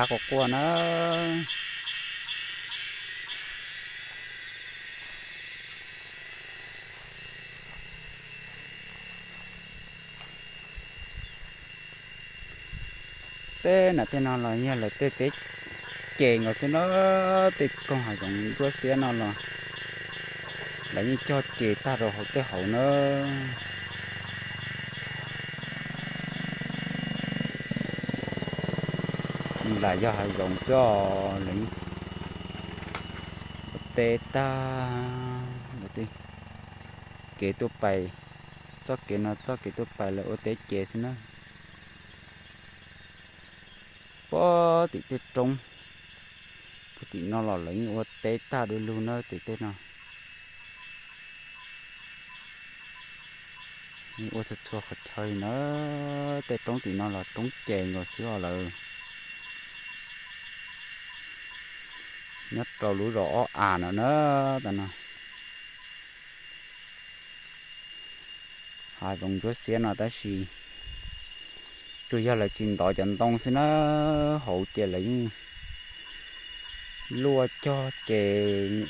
quaj quaj na. Tej nam tej no los yog lawv tej teb ces nkaus xwb na, tej koog hav zoov ntsuab xiab no los lawv yeej cog ces tag rau hauv tej hauv na. Lam yog hav zoov xwb os, lawv yeej ua teb tag, lawv tej kev tuaj pais, txoj kev no txoj kev tuaj pais lawv ua teb ces xwb na. Puag tim tej roob, puag tim no los lawv yeej ua teb tag du lug na tim tej no. Yeej ua txhua txhua qhov chaw li na, tej roob tim no los roob ces nkaus xwb os lawm. Nyob rau lub zos Ob As no na, tam no hav zoov ntsuab xiab no tab sis tsuas yog lawv tsis ntov cov ntoo xwb na, hauv ces lawv yeej luaj cog ces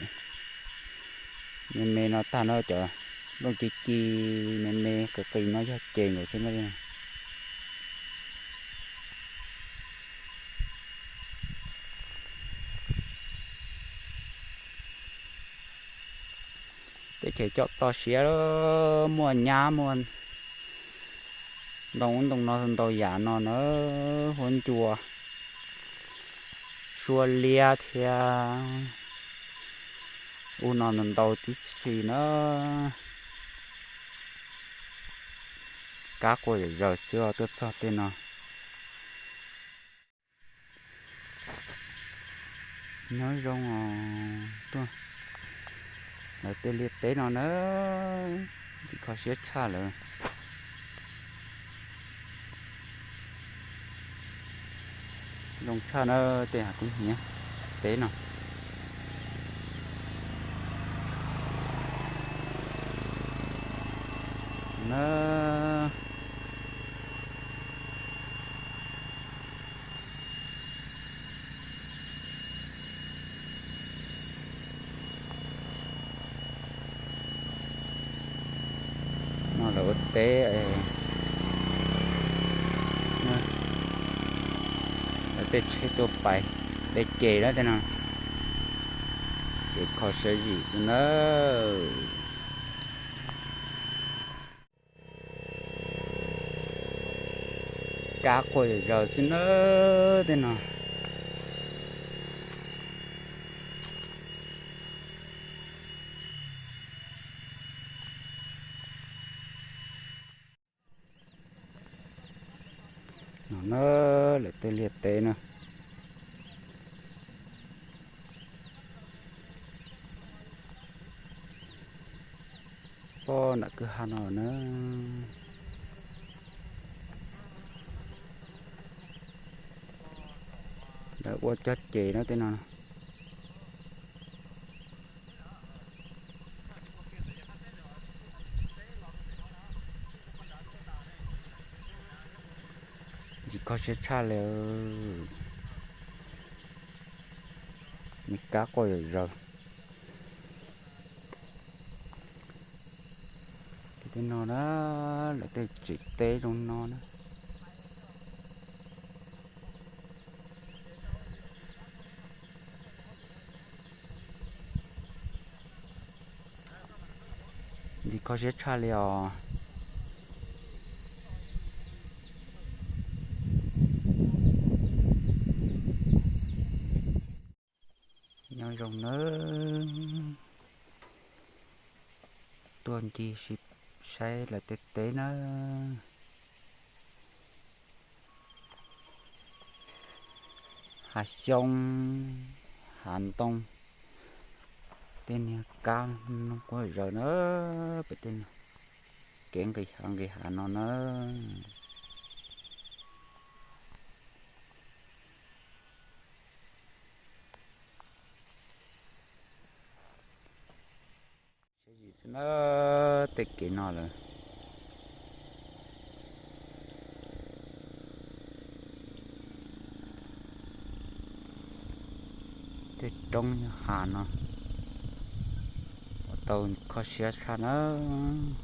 me me no tag na, cov nplooj ci ci me me qis qis no yog ces nkaus xwb na. Teb chaws coj toj siab, muaj nyab muaj ntoo ub ntoo no ntau yam no na, huab ncua, sua liab thiab ub no ntau tib si na. Kab quaj zom zaws xwb os tuaj txog tej no. Nyob zoo os, tuaj lawv tej liaj teb no na, ntxim kho siab tshaj lawm. Zoo tshaj na, tej hav kub hnyiab teb no na. No lawv ua teb, lawv tej tsheb tuaj pais, peb ces lawm tej no, ces kho siab zim xwb nawb. Kab quaj zom zaws xwb nawb tej no. No na, lawv tej liaj teb na. Pog nram kwj ha no na, lawv ua cog ces na tej no. Ntxim kho siab tshaj li, me kab quaj zom zaws. Tej no na, lawv tej tsev teb zoo no na. Ntxim kho siab tshaj li os. Nyob zoo nawb, tuaj ncig saib lawv tej teb nawb. Hav xyoob, hav ntoo, tej niag kab quaj zom zaws na, pem tej kev nqis hav nqis hav no na. Siab zim xwb na, tej kev no lawm. Roob yog hav no, ua tau kho siab tshaj nawb.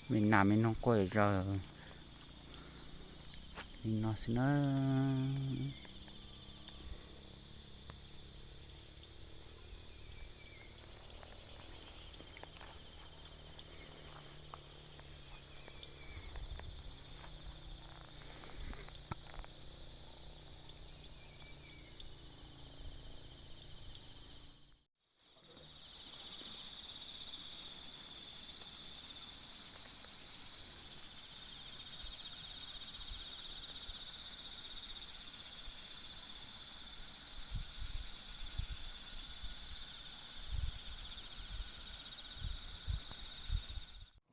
Me nas me noog quaj zom zaws li no xwb nawb.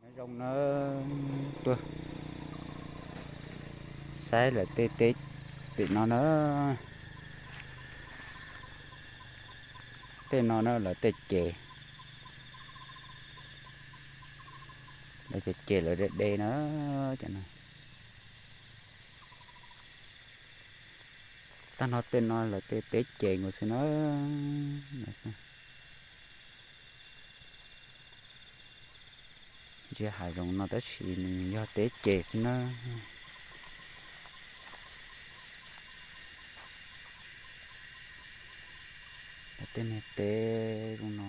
Nyob zoo nawb, tuaj saib lawv tej teb tim no na. Tej no na lawv tej ces, lawv cov ces lawv de de na, cov no. Tag no tej no lawv tej teb ces nkaus xwb na. Ntsia hav zoov no tab sis nws yog teb ces xwb na. Lawv tej me teb zoo no.